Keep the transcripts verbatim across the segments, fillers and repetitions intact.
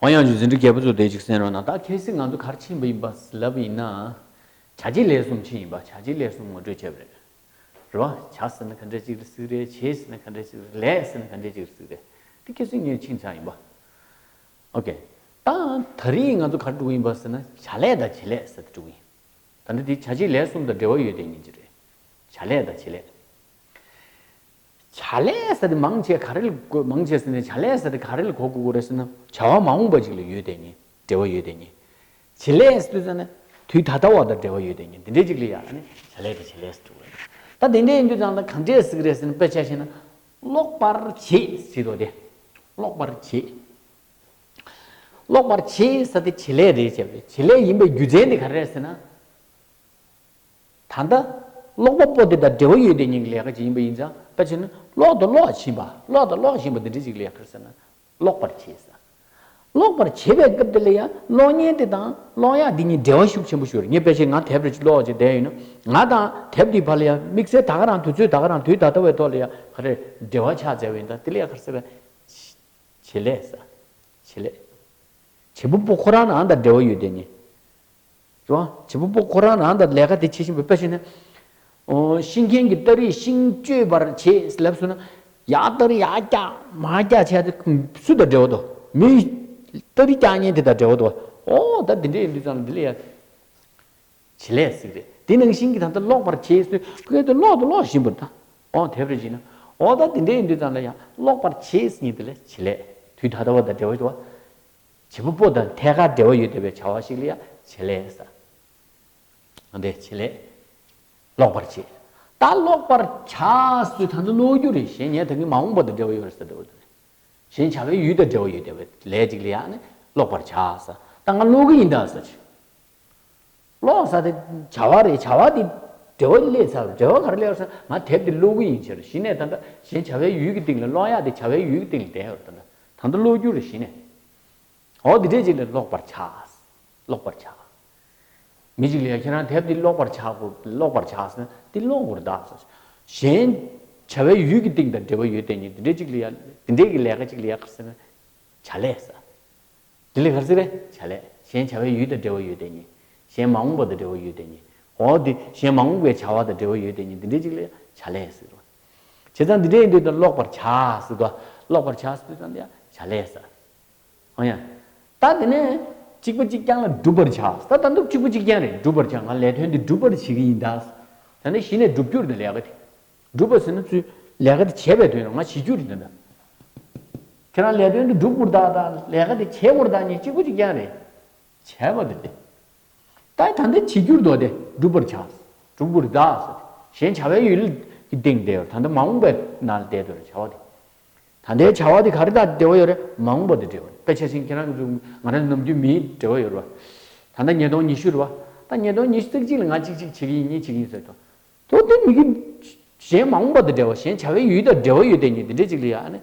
ཨོ་ཡང་ཅིག་འཛིན་གྲྭ་རྒྱལ་པོ་ཚོ་དེ་ཅིག་གསན་རོགས་གནང་། ད་གལ་སྲིད་ང་ཚོ་ག་རེ་ཕྱིན་པ་ཡིན་པ་ལབ་ཡིན་ན། བྱ་བྱེད་ལས་གསུམ་ཕྱིན་ཡིན་པ། བྱ་བྱེད་ལས་གསུམ་ངོ་སྤྲོད་བྱས་པ་རེད། རེད་བ། བྱ་ཟེར་ན་ག་འདྲ་ཅིག་ལ་ཟེར་རེད། བྱེད་ཟེར་ན་ག་འདྲ་ཅིག་ལ། ལས་ཟེར་ན་ག་འདྲ་ཅིག་ལ་ཟེར་རེད། དེ་གལ་སྲིད་ངས་ཕྱིན་ཚར་ཡིན་པ། ཨོ་ཀེ། ད་ད་རིང་ང་ཚོ་ག་རེ་འགྲོ་གི་ཡིན་པ་ཟེར་ན། བྱ་ལས་དང་བྱེད་ལས་ཟེར་དེ་འགྲོ་གི་ཡིན། ད་ལྟ་འདི་བྱ་བྱེད་ལས་གསུམ་དང་འབྲེལ་བ་ཡོད་དེ་ཉིད་ཅིག་རེད། བྱ་ལས་དང་བྱེད་ལས། བྱ་ལས་ཟེར་དེ་མང་ཆེ་ག་རེ་ལ་གོ། མང་ཆེ་ཟེར་ནས་བྱ་ལས་ཟེར་དེ་ག་རེ་ལ་གོ་དགོས་ཀྱི་རེད་ཟེར་ན། བྱ་བ་མ་འོངས་པ་ཅིག་ལ་ཡོད་དེ་ཉིད། འབྲེལ་བ་ཡོད་དེ་ཉིད། བྱེད་ལས་ཟེར་དུས་ཙམ་ན་དུས་ད་ལྟ་བ་དང་འབྲེལ་བ་ཡོད་དེ་ཉིད། འདི་འདྲའི་ཅིག་ལ་ཡ་ནི་བྱ་ལས་དང་བྱེད་ལས་ཟེར་དགོས་རེད། ད་དེ་འདྲ་ཡིན་དུས་ཙམ་ལ་གང་འདྲས་ཟེར་གི་རེད་ཟེར་ན། དཔེ་ཆ་བཞག་ན། ཀློག་པར་བྱེད་ཟེར་དོ་དེ། ཀློག་པར་བྱེད། ཀློག་པར་བྱེད་ཟེར་དེ་བྱེད་ལས་རེད་བྱས་པས། བྱེད་ལས་ཡིན་པའི་རྒྱུ་མཚན་དེ་ག་རེ་རེད་ཟེར་ན། ད་ལྟ་ཀློག་པ་པོ་དེ་དང་འབྲེལ་བ་ཡོད་དེ་ཉིད་ཀྱི་ལས་ཀ་ཅིག་ཡིན་པ་ཡིན་ཙང་། ད་བྱས་ན་ཀློག་དང་ཀློག་བཞིན་པ། ཀློག་དང་ཀློག་བཞིན་པ་འདི་འདྲ་ཅིག་ལས་ཀ་ཟེར་ན། ཀློག་པར་བྱེད་ཟེར། ཀློག་པར་བྱེད་པའི་སྐབས་དེ་ལ་ཡང་ཀློག་མཁན་དེ་དང་ཀློག་ཡག་འདི་གཉིས་འབྲེལ་བ་ཤུགས་ཆེན་པོ་ཞིག་ཡོད་རེད། ངས་དཔེ་ཆ་ང་དེབ་རེ་ཅིག་ཀློག་ཅིག་བསྡད་ཡོད་ན། ང་དང་དེབ་འདིའི་བར་ལ་ཡང་དམིགས་བསལ་ད་ག་རང་དུས་ཚོད་ད་ག་རང་དུས་ད་ལྟ་བའི་ཐོག་ལ་ཡང་ག་རེ་འབྲེལ་བ་ཆགས་བསྡད་པ་ཡིན་ད། དེ་ལ་ཡང་ག་རེ་ཟེར་བས། བྱེད་ལས་ཟེར། བྱེད་ལས། བྱེད་པ་པོ་ཁོ་རང་རང་དང་འབྲེལ་བ་ཡོད་དེ་ཉིད། རེད་བ། བྱེད་པ་པོ་ཁོ་རང་རང་དང་ལས་ཀ་དེ་བྱེད་བཞིན་པའི། དཔེ་བྱས་ན། ཨོ། ཤིང་མཁན་གྱིས་སྟ་རེས་ཤིང་གཅོད་པར་བྱེད་ལབ་སོང་ན། ཡར་སྟ་རེ་ཡར་བཀྱག་མར་བཀྱག་བྱས་ཏེ་སུ་དང་འབྲེལ་བ་འདུག་མི་སྟ་རེ་བཀྱག་མཁན་དེ་དང་འབྲེལ་བ་འདུག་ཨོ། ད་འདི་འདྲ་ཡིན་དུས་ཙམ་ལ་འདི་ལ་ཡ་བྱེད་ལས་ཟེར་གི་རེད། དེ་ནང་བཞིན་གྱི་ད་ལྟ་ཀློག་པར་བྱེད་ཟེར་དུས་ཀློག་དང་ཀློག་བཞིན་པ་ད། ཨོ། དེབ་རེ་བྱས་ན། ཨོ། ད་འདི་འདྲ་ཡིན་དུས་ཙམ་ལ་ཡང་ཀློག་པར་བྱེད་ཟེར་མཁན་དེ་ལ་བྱེད་ལས། དུས་ད་ལྟ་བ་དང་འབྲེལ་བ་ཡོད་པ། བྱེད་པ་པོ་དང་ཐད་ཀར་འབྲེལ་བ་ཡོད་བསྡད་པའི་བྱ་བ་ཞིག་ལ་ཡང་བྱེད་ལས་ཟེར། འདི་བྱེད་ལས། ཀློག་པར་བྱེད། ད་ཀློག་པར་བྱ་ཟེར་དུས་ད་ལྟ་ཀློག་རྒྱུ་རེད། གཞན་ངས་ད་གིན་མ་འོངས་པ་དང་འབྲེལ་བ་ཡོད་རེད་ཟེར་འདུག་གཞན་བྱ་བའི་ཡུལ་དང་འབྲེལ་བ་ཡོད་བསྡད་པའི་ལས་ཅིག་ལ་ཡང་ནི་ཀློག་པར་བྱ་ཟེར། ད་ང་ཀློག་གི་ཡིན་ད་ཟེར་གྱི། ཀློག་ཟེར་དེ་བྱ་བ་རེད། བྱ་བ་དེ་འབྲེལ་བ་སླེབས་ཚར། འབྲེལ་བ་ག་རེ་སླེབས་ཟེར་ན། ང་དེབ་དེ་ཀློག་གི་ཡིན་ཟེར། གཞི་ནས་ད་ལྟ་གཞན་བྱ་བའི་ཡུལ་གྱི་སྟེང་ལ། ཀློག་ཡག་དེ་བྱ་བའི་ཡུལ་གྱི་སྟེང་ལ་བསྡད་ཡོད་རེད། ད་ལྟ་ད་ལྟ་ཀློག་རྒྱུ་རེད་གཞི་ནས། འོ་དེ་འདྲས་ཅིག་ལ་ཀློག་པར་བྱ། ཀློག་པར་བྱ། མི་ཅིག་ལ་ཡ་ཁྱེད་རང་དེབ་འདི་ཀློག་པར་བྱ་དགོས། ཀློག་པར་བྱ་ཟེར་ན་འདི་ཀློག་དགོས་རེད་ད་ཟེར། གཞན་བྱ་བའི་ཡུལ་གྱི་སྟེང་དང་འབྲེལ་བ་ཡོད་དེ་ཉིད་དེ་འདྲས་ཅིག་ལ་ཡ། དེ་འདྲས་ཀྱི་ལས་ཀ་ཅིག་ལ་ཡ་ག་རེ་ཟེར་ན་བྱ་ལས་ཟེར། འདི་ལ་ག་རེ་ཟེར་རེད། བྱ་ལས། གཞན་བྱ་བའི་ཡུལ་དང་འབྲེལ་བ་ཡོད་དེ་ཉིད། གཞན་མ་འོངས་པ་དང་འབྲེལ་བ་ཡོད་དེ་ཉིད། འོ་དེ་གཞན་མ་འོངས་པའི་བྱ་བ་དང་འབྲེལ་བ་ཡོད་དེ་ཉིད་དེ་འདྲས་ཅིག་ལ་ཡ་བྱ་ལས་ཟེར་བ། བྱས་ཙང་འདི་འདྲ་ཡིན་དུས་ད་ཀློག་པར་བྱ་ཟེར་དུས། ཀློག་པར་བྱ་ཟེར་དུས་ཙང་འདི་ཡ་བྱ་ལས་ཟེར། ཨོ་ཡ། ད་དེ་ནས་གཅིག་པ་གཅིག་རྐྱང་ལ་སྒྲུབ་པར་བྱ། ད་ད་དུང་གཅིག་པ་གཅིག་རྐྱང་རེད། སྒྲུབ་པར་བྱ། ང་ལས་དོན་འདི་སྒྲུབ་པར་བྱེད་ཀྱི་ཡིན་ད། ད་ནི་གཞི་ནས་སྒྲུབ་རྒྱུ་རེད། ད་ལས་ཀ་དེ། སྒྲུབ་པ་ཟེར་ན་ཚུར་ལས་ཀ་དེ་བྱས་པའི་དོན་རེད། ང་བྱེད་རྒྱུ་རེད་ད། ཁྱེད་རང་ལས་དོན་འདི་སྒྲུབ་དགོས་ད། ད་ལས་ཀ་དེ་བྱེད་དགོས་ད་ནི་གཅིག་པ་གཅིག་རྐྱང་རེད། བྱས་པ་དེ་རེད། ད་ད་ལྟ་བྱེད་རྒྱུར་འདོད་དེ་སྒྲུབ་པར་བྱ། སྒྲུབ་པར་གདའ་ཟེར། གཞན་བྱ་བའི་ཡུལ་གྱི་སྟེང་བསྡད་ཡོད། ད་ལྟ་མ་འོངས་པའི་ནང་ལ་བསྡད་ཡོད་རེད། བྱ་བ་དེ། ད་ལྟའི་བྱ་བ་དེ་ག་རེ་དང་འབྲེལ་བ་ཡོད་རེད། མ་འོངས་པ་དང་འབྲེལ་བ་རེད། དཔེ་ཆ་བཞིན་ཁྱེད་རང་གི་ང་རང་ནམ་རྒྱུན་མིའི་འབྲེལ་བ་ཡོད་རེད་བ། ད་ལྟ་ཉིས་སྟོང་ཉི་ཤུ་རེད་བ། ད་ཉིས་སྟོང་ཉི་ཤུ་རྩ་གཅིག་ལ་ང་གཅིག་གཅིག་བྱེད་ཀྱི་ཡིན། གཉིས་བྱེད་ཀྱི་ཡིན་ཟེར་དུས། དོ་དེ་མི་གི་གཞན་མ་འོངས་པ་དང་འབྲེལ་བ། གཞན་བྱ་བའི་ཡུལ་དང་འབྲེལ་བ་ཡོད་དེ་ཉིད་དེ་འདྲས་ཅིག་ལ་ཡ་ནི་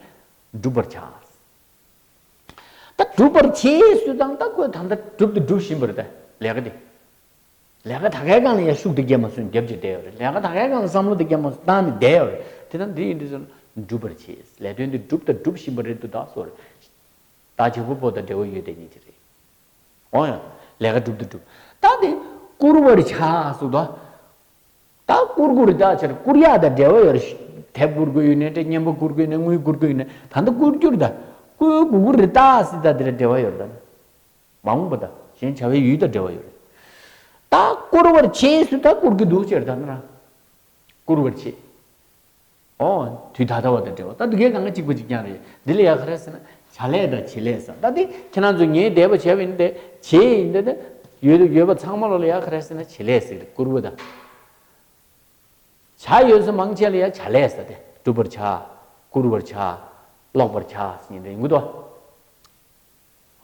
སྒྲུབ་པར་བྱ། ད་སྒྲུབ་པར་བྱེད་ཟེར་དུས་ཙང་ད་ཁོས་ད་ལྟ་སྒྲུབ་དང་སྒྲུབ་བཞིན་པ་རེད། ད་ལས་ཀ་དེ། ལས་ཀ་ད་གའི་སྒང་ལ་ཡ་ཤུགས་དེ་རྒྱབ་མ་སོང་རྒྱབ་ཅིག་བསྡད་ཡོད་རེད། ལས་ཀ་ད་གའི་སྒང་ལ་བསམ་བློ་དེ་རྒྱབ་མ་སོང་བཏང་ནས་བསྡད་ཡོད་རེད། དེ་ད་འདི་ཡིན་དུས་ཙང་སྒྲུབ་པར་བྱེད། ལས་དོན་དེ་སྒྲུབ་དང་སྒྲུབ་བཞིན་པ་རེད་འདུག་ད་སོ་རེད། ད་བྱེད་པ་པོ་དང་འབྲེལ་བ་ཡོད་དེ་ཉིད་ཅིག་རེད། འོ་ཡ། ལས་ཀ་སྒྲུབ་དང་སྒྲུབ། ད་དེ་བསྐུར་བར་བྱ་ཟེར་དུས། ད་བསྐུར་དགོས་རེད་ད། ཕྱིར་བསྐུར་ཡག་དང་འབྲེལ་བ་ཡོད་རེད། དེབ་བསྐུར་དགོས་ཡོད་ནའི་འདྲ། རྔན་པ་བསྐུར་དགོས་ཡོད་ནའི། དངུལ་བསྐུར་དགོས་ཡོད་ནའི། ད་ལྟ་བསྐུར་རྒྱུ་རེད་ད། བསྐུར་དགོས་ཀྱི་རེད་ད་ཟེར། ད་དེ་ལ་འབྲེལ་བ་ཡོད་རེད་ད། མ་འོངས་པ་དང་གཞན་བྱ་བའི་ཡུལ་དང་འབྲེལ་བ་ཡོད་རེད། ད་བསྐུར་བར་བྱེད་ཟེར། ད་བསྐུར་གྱི་འདུག་ཟེར། ད་ནི་རང་བསྐུར་བར་བྱེད། ཨོ། དུས་ད་ལྟ་བ་དང་འབྲེལ་བ། ད་འདི་གའི་སྒང་ག་གཅིག་པ་གཅིག་རྐྱང་རེད། འདི་ལ་ཡ་ག་རེ་ཟེར་ན་བྱ་ལས་དང་བྱེད་ལས་ཟེར། ད་འདི་ཁྱེད་རང་ཚོ་ངའི་འདས་པ་བྱས་པ་ཡིན་ཏེ། བྱེད་ཡིན་ཏེ། ད་ཡོད་ཡོད་པ་ཚང་མ་ལོ་ལ་ཡ་ག་རེ་ཟེར་ན་བྱེད་ལས་ཟེར་གྱི་རེད། བསྐུར་བ་དང་། བྱ་ཡོད་ས་མང་ཆེ་ལ་ཡ་བྱ་ལས་ཟེར་ཏེ། སྒྲུབ་པར་བྱ། བསྐུར་བར་བྱ། ཀློག་པར་བྱ་ཟེར་ཡིན་ཏེ་ཡིན་གྱི་འདུག་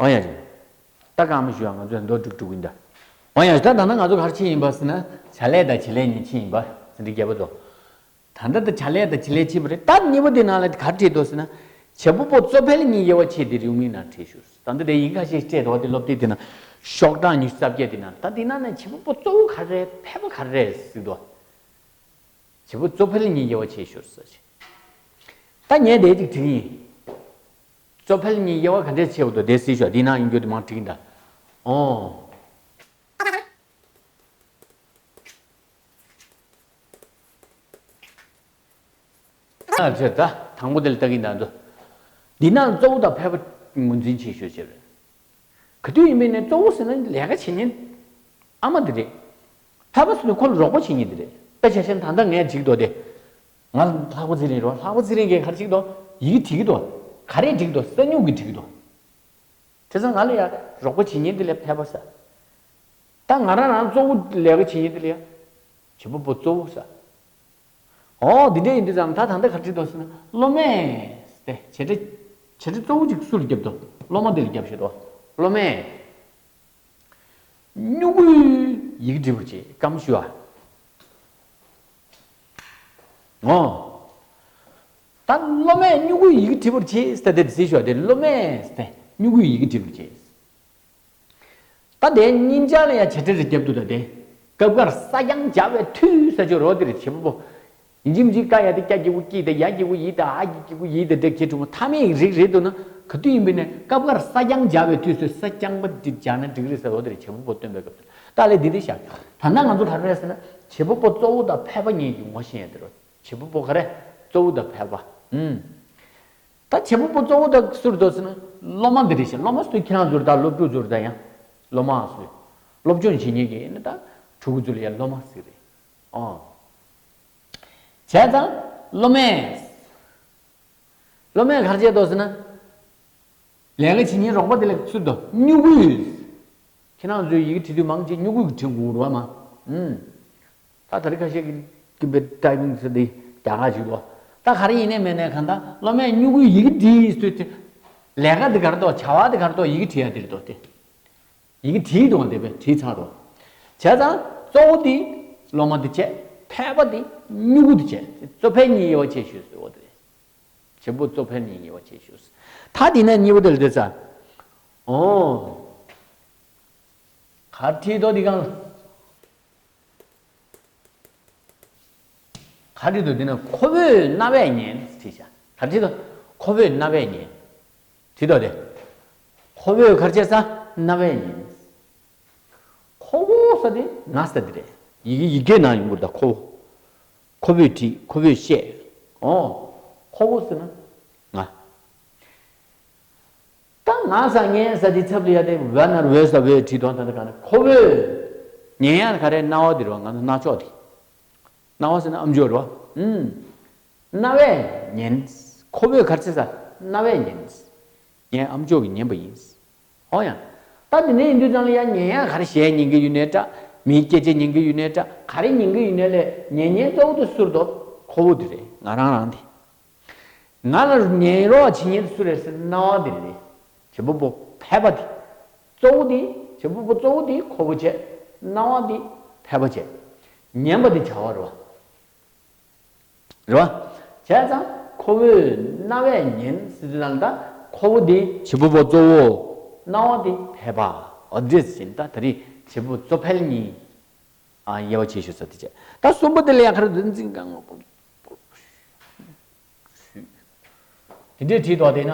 འོ་ཡ་ཅིག་ད་གང་མི་ཞུ་ཡ། ང་ཚོས་མདོ་སྒྲུབ་སྒྲུབ་ཡིན་ད། འོ་ཡ་ཅིག་ད་ད་ནང་ང་ཚོ་ག་རེ་ཕྱིན་ཡིན་པ་ཟེར་ན། བྱ་ལས་དང་བྱེད་ལས་གཉིས་ཕྱིན་ཡིན་པ། ཟིན་བྲིས་རྒྱལ་པོ་ཚོ། ད་ལྟ་ད་བྱ་ལས་དང་བྱེད་ལས་ཕྱིན་པ་རེད། ད་གཉིས་པ་དེ་ནང་ལ་ག་རེ་བྲིས་འདུག་ཟེར་ན། བྱེད་པ་པོ་གཙོ་ཕལ་གཉིས་དབྱེ་བ་ཕྱེ་སྟེ་རེའུ་མིག་ནང་བྲིས་ཞུ། ད་ལྟ་དེ་ཡིན་ཁ་ཤས་སྤྲད་འདུག་བ། དེ་སློབ་དེབ་དེ་ནང་། ཤོག་གྲངས་ཉི་ཤུ་རྩ་བརྒྱད་དེ་ནང་། ད་དེ་ནང་ནས་བྱེད་པ་པོ་གཙོ་བོ་ག་རེ་རེད། ཕལ་པ་ག་རེ་རེད་ཟེར་འདུག་བྱེད་པ་གཙོ་ཕལ་གཉིས་དབྱེ་བ་ཕྱེ་ཞུ་ཟེར་ཞིག་ད་ངས་དེ་ཅིག་བྲིས་ཡིན། གཙོ་ཕལ་གཉིས་དབྱེ་བ་ག་འདྲས་ཕྱེ་འོ་དོ་དེ་སྲིད་ཤོག་འདི་ནང་ཡིན་རྒྱུ་དེ་མང་དྲིག་ད། ཨོ། ཨ་ཅེ་ད་དང་པོ་དེ་ལ་ལྟ་གིན་ད་འདུག་འདི་ནང་གཙོ་བོ་དང་ཕལ་པ་ངོས་འཛིན་བྱེད་ཤོག་ཅེས་རེད། ག་དུས་ཡིན་པའི་ནས་གཙོ་བོ་ཟེར་ན་ལས་ཀ་བྱེད་མཁན་ཨ་མ་དེ་རེད། ཕལ་པ་ཟེར་ན་ཁོ་ལ་རོགས་པ་བྱེད་མཁན་དེ་རེད། དཔེ་ཆ་བཞག་ན་ད་ལྟ་ངས་བྲིས་འདུག་སྟེ། ང་ལྷག་པ་ཚེ་རིང་རེད་བ། ལྷག་པ་ཚེ་རིང་གིས་ག་རེ་བྲིས་འདུག་ཡི་གེ་བྲིས་ཀྱི་འདུག་ག་རེ་བྲིས་ཀྱི་འདུག་ས་སྨྱུག་གིས་བྲིས་ཀྱི་འདུག་དེ་ཙང་ང་ལ་ཡ་རོགས་པ་བྱེད་མཁན་དེ་ལ་ཕལ་པ་ཟེར། ད་ང་རང་རང་གཙོ་བོ་ལས་ཀ་བྱེད་མཁན་དེ་ལ་ཡ་བྱེད་པ་པོ་གཙོ་བོ་ཟེར། ཨོ་འདི་འདྲ་ཡིན་དུས་ཙང་ད་ད་ལྟ་ག་རེ་བྲིས་འདུག་ཟེར་ན་སློབ་མས་དེ་བྱེད་སྒྲ་བྱེད་སྒྲ་གཙོ་བོ་གཅིག་སུ་ལ་བརྒྱབ་འདུག་སློབ་མ་དེ་ལ་བརྒྱབ་བཞག་འདུག་སློབ་མས་སྨྱུ་གུས་ཡི་གེ་འབྲི་བར་བྱེད་སྐམ་ཞུ་བ། ཨོ། ད་སློབ་མས་སྨྱུ་གུས་ཡི་གེ་འབྲི་བར་བྱེད་ཟེར་ཏེ་ཟེར་ཞུ་བ་དེ་སློབ་མས་ཟེར་ཏེ་སྨྱུ་གུས་ཡི་གེ་འབྲི་བར་བྱེད། ད་དེ་གཉིས་ཆར་ལ་ཡང་བྱེད་སྒྲ་རེ་བརྒྱབ་འདུག་ད་དེ། སྐབས་འགར་ས་རྐྱང་སྦྱར་བའི་མཐུས་ཟེར་ཆོག་རོ་དེ་རེད་བྱེད་པ་པོ། ཡིན་གཅིག་མིན་གཅིག་ཀ་ཡ་དེ་ཀྱ་གི་གུ་ཀྱི་དེ་ཡ་གི་གུ་ཡི་དེ་ཨ་གི་གི་གུ་ཡི་དེ་འདྲ་གྱི་གྲུང་མཐའ་མེད་རིགས་རེད་འདུག་ན་ག་དུས་ཡིན་པའི་ནས་སྐབས་འགར་ས་རྐྱང་སྦྱར་བའི་མཐུས་སུ་ས་རྐྱང་པ་འདི་སྦྱར་ན་འགྲིག་རེད་ཟེར་བ་དེ་རེད་བྱེད་པ་པོ་སྟོན་པའི་སྐབས་སུ་ད་ལས་འདི་རེད་བཞག་ད་ལྟ་ང་ཚོ་ག་རེ་རེད་ཟེར་ན་བྱེད་པ་པོ་གཙོ་བོ་དང་ཕལ་པ་གཉིས་ཀྱི་ངོ་ཤེས་ཡ་དེ་རེད། བྱེད་པ་པོ་ག་རེ། གཙོ་བོ་དང་ཕལ་པ། ཨུམ། ད་བྱེད་པ་པོ་གཙོ་བོ་དང་སུ་རེད་འདུག་ཟེར་ན། སློབ་མ་འདི་རེད་ཤག་སློབ་མ་སུ་ཁྱེད་རང་ཚོར་ད་སློབ་ཕྲུག་ཚོར་ད་ཡང་། སློབ་མ་སུ། སློབ་སྦྱོང་བྱེད་མཁན་གྱི་ཡིན་ན་ད་ཕྲུ་གུ་ཚོ་ལ་ཡང་སློབ་མ་ཟེར་རེད། ཨོ། བྱས་ཙང་སློབ་མས། སློབ་མས་ག་རེ་བྱས་འདུག་ཟེར་ན། ལས་ཀ་བྱེད་མཁན་རོགས་པ་དེ་ལ་སུ་འདུག་སྨྱུ་གུས། ཁྱེད་རང་ཚོས་ཡི་གེ་བྲིས་དུས་མང་ཆེ་སྨྱུ་གུས་ཀྱིས་བྲིས་དགོས་རེད་བ་མ། ཨུམ། ད་ད་རེས་ཁ་ཤས་ཀྱིས་ཀིམ་པེ་ཊའི་པིང་ཟེར་དེ་རྒྱ་གར་ཞིག་འདུག་ད་ག་རེ་ཡིན་ནའི་མིན་ནའི་གང་ལྟར་སློབ་མས་སྨྱུ་གུས་ཡི་གེ་བྲིས་ཟེར་དུས། ལས་ཀ་དེ་ག་རེ་འདུག་བྱ་བ་དེ་ག་རེ་འདུག་ཡི་གེ་བྲིས་ཡ་དེ་རེད་འདུག་སྟེ། ཡི་གེ་བྲིས་འདུག་བ་དེ་བས་བྲིས་ཚར་འདུག་བྱས་ཙང་གཙོ་བོ་དེ་སློབ་མ་དེ་བྱས། ཕལ་པ་དེ་སྨྱུ་གུ་དེ་བྱས། གཙོ་ཕལ་གཉིས་དབྱེ་བ་ཕྱེ་ཤོག་ཟེར་བ་དེ་རེད། བྱེད་པོ་གཙོ་ཕལ་གཉིས་དབྱེ་བ་ཕྱེ་ཤོག་ཟེར། ད་དེ་ནས་གཉིས་པ་དེ་ལ་བལྟས་ཚར། ཨོ། ག་རེ་བྲིས་འདུག་འདི་སྒང་ལ། ག་རེ་བྲིས་འདུག་འདི་ན་ཁོ་བོས་རྣ་བས་ཉན་བྲིས་ཤག་ག་རེ་བྲིས་འདུག་ཁོ་བོས་རྣ་བས་ཉན། བྲིས་འདུག་དེ། ཁོ་བོས་ག་རེ་བྱས་ས་རྣ་བས་ཉན། ཁོ་བོ་ས་དེ་ང་ས་དེ་རེད། ཡི་གེ་ཡི་གེ་ནང་ཡོང་གི་རེད་ད་ཁོ་བོ། ཁོ་བོས་བྲིས་ཁོ་བོས་བཤད། ཨོ། ཁོ་བོ་ཟེར་ན་ང་། ད་ང་ས་ངས་ས་དེ་ཚབ་ལ་ཡ་དེ་ཝ་ན་ར་ཝེ་ས་ཝེ་བྲིས་དོན་ད་ད་ག་ན་ཁོ་བོས། ཉན་ཡ་ག་རེ་རྣ་བ་དེ་རེད་བ་ང་ཚོ་རྣ་ཅོག་དེ། རྣ་བ་ཟེར་ན་ཨམ་ཅོག་རེད་བ། ཨུམ། རྣ་བས་ཉན། ཁོ་བོས་ག་རེ་བྱས་ས་རྣ་བས་ཉན། ངས་ཨམ་ཅོག་གིས་ཉན་པ་ཡིན། ཨོ་ཡ། ད་དེ་ནས་ཡིན་དུས་ཙང་ལ་ཡ་ཉན་ཡ་ག་རེ་གཞས་ཉན་གི་ཡོད་ནའི་འདྲ། མིའི་སྐད་ཆ་ཉན་གི་ཡོད་ནའི་འདྲ། ག་རེ་ཉན་གི་ཡོད་ནའི་ལས་ཉན་ཉན་གཙོ་བོ་དེ་སུ་རེད་འདུག་ཁོ་བོ་དེ་རེད་ང་རང་རང་དེ། ང་ལ་ཉན་རོགས་བྱེད་མཁན་དེ་སུ་རེད་ཟེར་ན་རྣ་བ་དེ་རེད། བྱེད་པ་པོ་ཕལ་པ་དེ། གཙོ་བོ་དེ་བྱེད་པ་པོ་གཙོ་བོ་དེ་ཁོ་བོ་བྱས། རྣ་བ་དེ་ཕལ་པ་བྱས། ཉན་པ་དེ་བྱ་བ་རེད་བ། རེད་བ། བྱས་ཙང་ཁོ་བོས་རྣ་བས་ཉན་ཟེར་དུས་ན་ད་ཁོ་བོ་དེ་བྱེད་པ་པོ་གཙོ་བོ། རྣ་བ་དེ་ཕལ་པ། འོ་འདྲས་ཟིན་ད་ད་རེས་བྱེད་པ་པོ་གཙོ་ཕལ་གཉིས། ཨ་དབྱེ་བ་ཕྱེ་ཤོག་ཟེར་དེ་བྱས། ད་གསུམ་པ་དེ་ལ་ཡང་ག་རེ་འདུག་འཛིན་གང་ངོ་། དེ་འདྲས་བྲིས་འདུག་དེ་ན།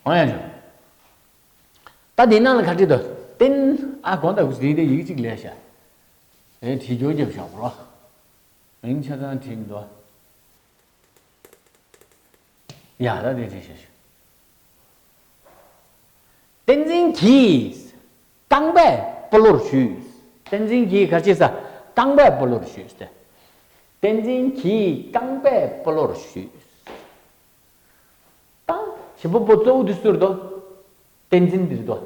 ཨོ་ཡ་ཞོ། ད་དེ་ནང་ལ་ག་བྲིས་འདུག་བསྟན། ཨ་དགོངས་དག་རིག་དེ་ཡིག་གཅིག་ལས་བྱ། ཨེ་བྲིས་སྐྱོར་རྒྱབ་བཞག་པ་རོ། ཨིན་ཆ་ཚང་བྲིས་མི་འདུག་ཡ་ད་དེ་བྲིས་བྱ་ཞོ། བསྟན་འཛིན་གྱིས་རྐང་པས་སྤོ་ལོར་ཞུས། བསྟན་འཛིན་གྱིས་ག་རེ་བྱས་ས། རྐང་པས་སྤོ་ལོར་ཞུས་ཏེ། བསྟན་འཛིན་གྱིས་རྐང་པས་སྤོ་ལོར་ཞུས། ད་བྱེད་པ་པོ་གཙོ་བོ་དེ་སུ་རེད་དོ། བསྟན་འཛིན་དེ་རེད་དོ།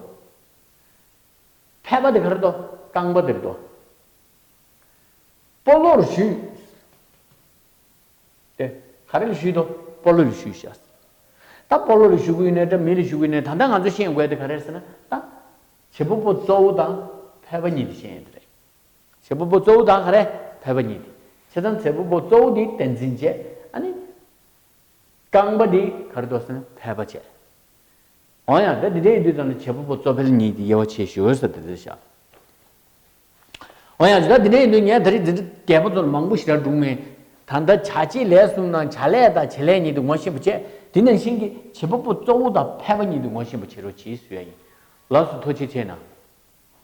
ཕལ་པ་དེ་ག་རེ་རེད་དོ། རྐང་པ་དེ་རེད་དོ། སྤོ་ལོར་ཞུས། དེ་ག་རེ་ལ་ཞུས་དོ། སྤོ་ལོ་ལ་ཞུས་ཤག་ད་སྤོ་ལོ་ལ་ཞུ་གི་ཡོད་ནའི་འདྲ་མི་ལ་ཞུ་གི་ཡོད་ནའི་ད་ལྟ་ང་ཚོ་ཤེས་དགོས་དེ་ག་རེ་རེད་ཟེར་ན་ད། བྱེད་པ་པོ་གཙོ་བོ་དང་ཕལ་པ་གཉིས་དེ་ཤེས་ཡོད་དེ་རེད། བྱེད་པ་པོ་གཙོ་བོ་དང་ག་རེ་ཕལ་པ་གཉིས་དེ། བྱས་ཙང་བྱེད་པ་པོ་གཙོ་བོ་དེ་བསྟན་འཛིན་བྱས་ཨ་ནི། རྐང་པ་དེ་ག་རེ་འདུག་ཟེར་ན་ཕལ་པ་བྱས། འོ་ཡ་ད་འདི་འདྲ་ཡིན་དུས་ཙམ་ནས་བྱེད་པ་པོ་གཙོ་ཕལ་གཉིས་དེ་དབྱེ་བ་ཕྱེ་ཞོར་ཟེར་དེ་འདྲ་བཞག་འོ་ཡང་ད་འདི་འདྲ་ཡིན་དུས་ངས་ད་རེས་འདི་འདྲ་རྒྱལ་པོ་ཚོ་ལ་མང་པོ་ཞེ་དྲག་སྒྲུང་ངས། ད་ལྟ་བྱ་བྱེད་ལས་གསུམ་ནང་བྱ་ལས་དང་བྱེད་ལས་གཉིས་དེ་ངོ་ཤེས་པོ་བྱས། དེ་ནང་བཞིན་གྱི་བྱེད་པ་པོ་གཙོ་བོ་དང་ཕལ་པ་གཉིས་དེ་ངོ་ཤེས་པོ་བྱེད་རོགས་གྱིས་ཟེར་ཡ་ཡིན། ལགས་སོ། ཐུགས་རྗེ་ཆེ་གནང་།